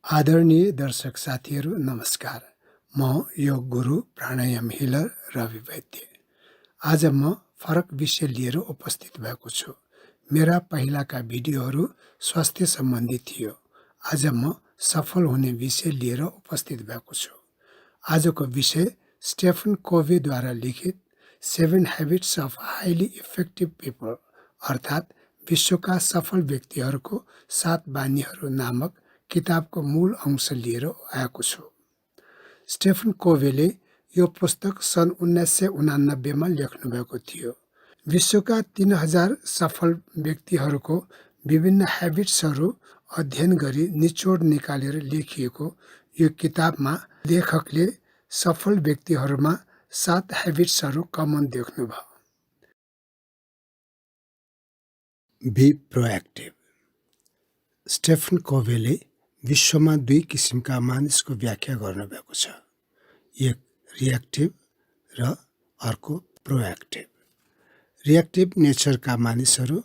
आदरणीय दर्शक साथीहरू नमस्कार। म योग गुरु प्राणायाम हिलर रवि वैद्य। आज म फरक विषय लिएर उपस्थित भएको छु। मेरा पहिलाका भिडियोहरू स्वास्थ्य सम्बन्धी थियो। आज म सफल हुने विषय लिएर उपस्थित भएको छु। आजको विषय स्टेफन कोभीद्वारा लिखित 7 habits of highly effective people अर्थात् विश्वका सफल व्यक्तिहरूको 7 बानीहरू नामक किताबको मूल अंश लिएर आएको छु। स्टेफन कोभीले यो पुस्तक सन् 1989 मा लेख्नुभएको थियो। विश्वका 3000 सफल व्यक्तिहरूको विभिन्न ह्याबिट्सहरू अध्ययन गरी निचोड निकालेर लेखिएको यो किताबमा लेखकले सफल व्यक्तिहरूमा 7 ह्याबिट्सहरू कमन देख्नुभयो। Be proactive. स्टेफन कोभीले विश्वमा 2 किसिमका मानिसको व्याख्या गर्नुभएको छ, एक रिएक्टिभ र अर्को प्रोएक्टिभ। रिएक्टिभ नेचरका मानिसहरू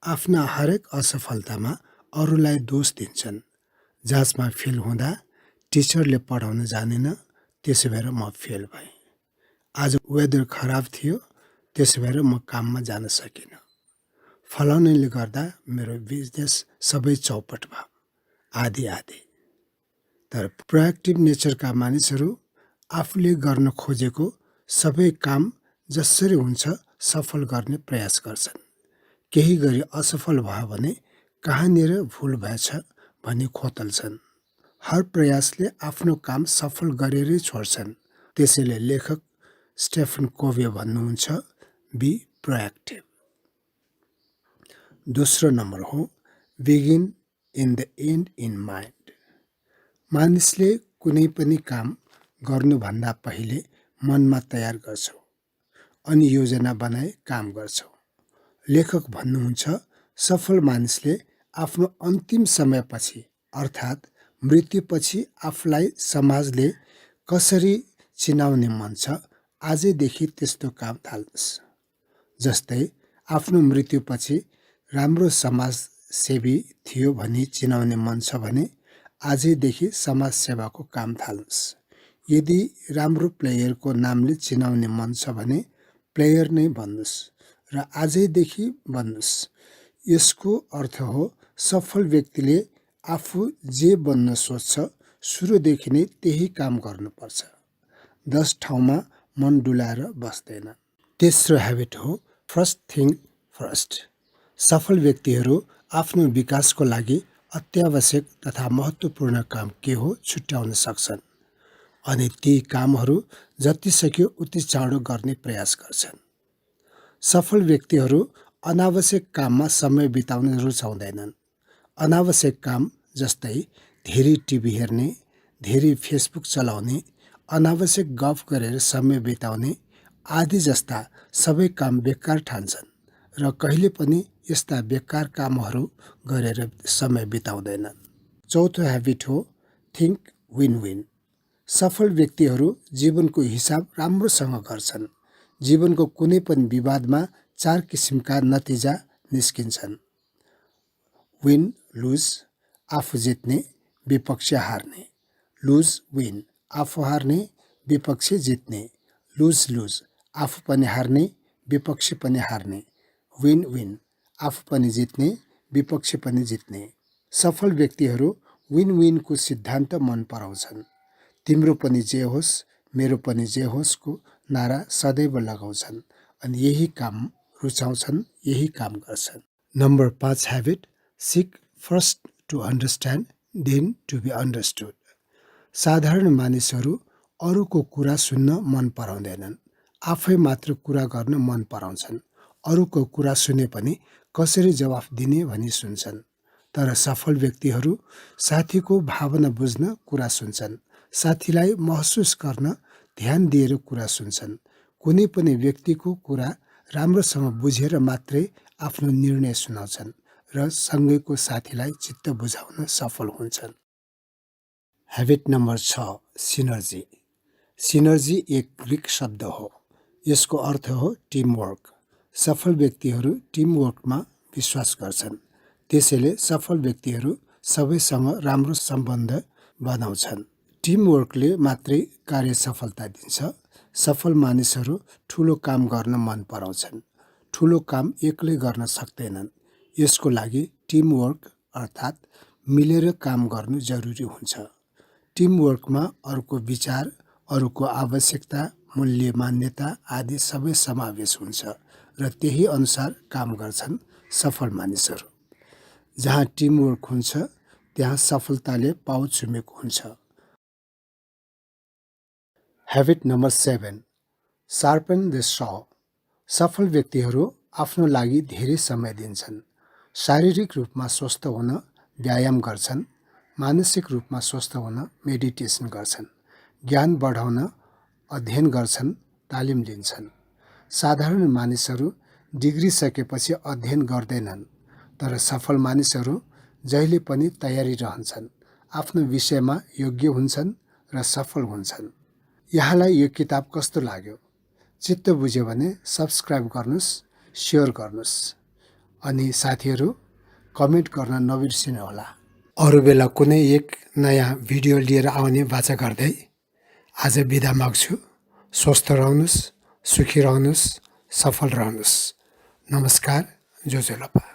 आफ्ना हरेक असफलतामा अरूलाई दोष दिन्छन्। जाँचमा फेल हुँदा टिचरले पढाउन जानेन, त्यसो भएर म फेल भएँ। आज वेदर खराब थियो, त्यसो भएर म काममा जान सकिनँ। फलाउनेले गर्दा मेरो बिजनेस सबै चौपट भयो, आदि आदि। तर प्रोएक्टिभ नेचरका मानिसहरू आफूले गर्न खोजेको सबै काम जसरी हुन्छ सफल गर्ने प्रयास गर्छन्। केही गरी असफल भयो भने कहाँनिर भुल भएछ भनी खोतल्छन्। हर प्रयासले आफ्नो काम सफल गरेरै छोड्छन्। त्यसैले लेखक स्टेफन कोभी भन्नुहुन्छ, बी प्रोएक्टिभ। दोस्रो नम्बर हो begin in the and in mind. मानिसले कुनै पनि काम गर्नुभन्दा पहिले मनमा तयार गर्छौ अनि योजना बनाए काम गर्छौ। लेखक भन्नुहुन्छ, सफल मानिसले आफ्नो अन्तिम समयपछि अर्थात् मृत्युपछि आफूलाई समाजले कसरी चिनाउने मन छ आजैदेखि त्यस्तो काम थाल्नुहोस्। जस्तै आफ्नो मृत्युपछि राम्रो समाजसेवी थियो भनी चिनाउने मन छ भने आजैदेखि समाजसेवाको काम थाल्नुहोस्। यदि राम्रो प्लेयरको नामले चिनाउने मन छ भने प्लेयर नै बन्नुहोस् र आजैदेखि बन्नुहोस्। यसको अर्थ हो सफल व्यक्तिले आफू जे बन्न सोच्छ सुरुदेखि नै त्यही काम गर्नुपर्छ। 10 ठाउँमा मन डुलाएर बस्दैन। तेस्रो ह्याबिट हो फर्स्ट थिङ फर्स्ट। सफल व्यक्तिहरू आफ्नो विकासको लागि अत्यावश्यक तथा महत्त्वपूर्ण काम के हो छुट्याउन सक्छन् अनि ती कामहरू जति सक्यो उति चाँडो गर्ने प्रयास गर्छन्। सफल व्यक्तिहरू अनावश्यक काममा समय बिताउन रुचाउँदैनन्। अनावश्यक काम जस्तै धेरै टिभी हेर्ने, धेरै फेसबुक चलाउने, अनावश्यक गफ गरेर समय बिताउने आदि जस्ता सबै काम बेकार ठान्छन् र कहिले पनि यस्ता बेकार कामहरू गरेर समय बिताउँदैनन्। चौथो ह्याबिट हो थिङ्क विन विन। सफल व्यक्तिहरू जीवनको हिसाब राम्रोसँग गर्छन्। जीवनको कुनै पनि विवादमा 4 किसिमका नतिजा निस्किन्छन्। विन लुज, आफू जित्ने, विपक्ष हार्ने। लुज विन, आफू हार्ने, विपक्ष जित्ने। लुज लुज, आफू पनि हार्ने, विपक्ष पनि हार्ने। विन विन, आफू पनि जित्ने, विपक्ष पनि जित्ने। सफल व्यक्तिहरू विन विनको सिद्धान्त मन पराउँछन्। तिम्रो पनि जे होस्, मेरो पनि जे होस्को नारा सदैव लगाउँछन् अनि यही काम रुचाउँछन्, यही काम गर्छन्। Number 5 habit, seek first to understand then to be understood. साधारण मानिसहरू अरूको कुरा सुन्न मन पराउँदैनन्, आफै मात्र कुरा गर्न मन पराउँछन्। अरूको कुरा सुने पनि कसरी जवाफ दिने भनी सुन्छन्। तर सफल व्यक्तिहरू साथीको भावना बुझ्न कुरा सुन्छन्, साथीलाई महसुस गर्न ध्यान दिएर कुरा सुन्छन्। कुनै पनि व्यक्तिको कुरा राम्रोसँग बुझेर मात्रै आफ्नो निर्णय सुनाउँछन् र सँगैको साथीलाई चित्त बुझाउन सफल हुन्छन्। Habit number 6, synergy. सिनर्जी एक ग्रीक शब्द हो। यसको अर्थ हो टिमवर्क। सफल व्यक्तिहरू टिमवर्कमा विश्वास गर्छन्। त्यसैले सफल व्यक्तिहरू सबैसँग राम्रो सम्बन्ध बनाउँछन्। टिमवर्कले मात्रै कार्य सफलता दिन्छ। सफल मानिसहरू ठुलो काम गर्न मन पराउँछन्। ठुलो काम एक्लै गर्न सक्दैनन्। यसको लागि टिमवर्क अर्थात् मिलेर काम गर्नु जरुरी हुन्छ। टिमवर्कमा अरूको विचार, अरूको आवश्यकता, मूल्य मान्यता आदि सबै समावेश हुन्छ र त्यही अनुसार काम गर्छन् सफल मानिसहरू। जहाँ टिमवर्क हुन्छ त्यहाँ सफलताले पाउ छुमेको हुन्छ। Habit number 7, sharpen the saw. सफल व्यक्तिहरू आफ्नो लागि धेरै समय दिन्छन्। शारीरिक रूपमा स्वस्थ हुन व्यायाम गर्छन्। मानसिक रूपमा स्वस्थ हुन मेडिटेसन गर्छन्। ज्ञान बढाउन अध्ययन गर्छन्, तालिम लिन्छन्। साधारण मानिसहरू डिग्री सकेपछि अध्ययन गर्दैनन्, तर सफल मानिसहरू जहिले पनि तयारी रहन्छन्, आफ्नो विषयमा योग्य हुन्छन् र सफल हुन्छन्। यहाँलाई यो किताब कस्तो लाग्यो? चित्त बुझ्यो भने सब्स्क्राइब गर्नुस्, सेयर गर्नुस् अनि साथीहरू कमेन्ट गर्न नबिर्सिनुहोला। अरू बेला कुनै एक नयाँ भिडियो लिएर आउने बाचा गर्दै आज बिदा माग्छु। स्वस्थ रहनुस्, सुखी रहनुस्, सफल रहनुस्। नमस्कार, जोजोलपा।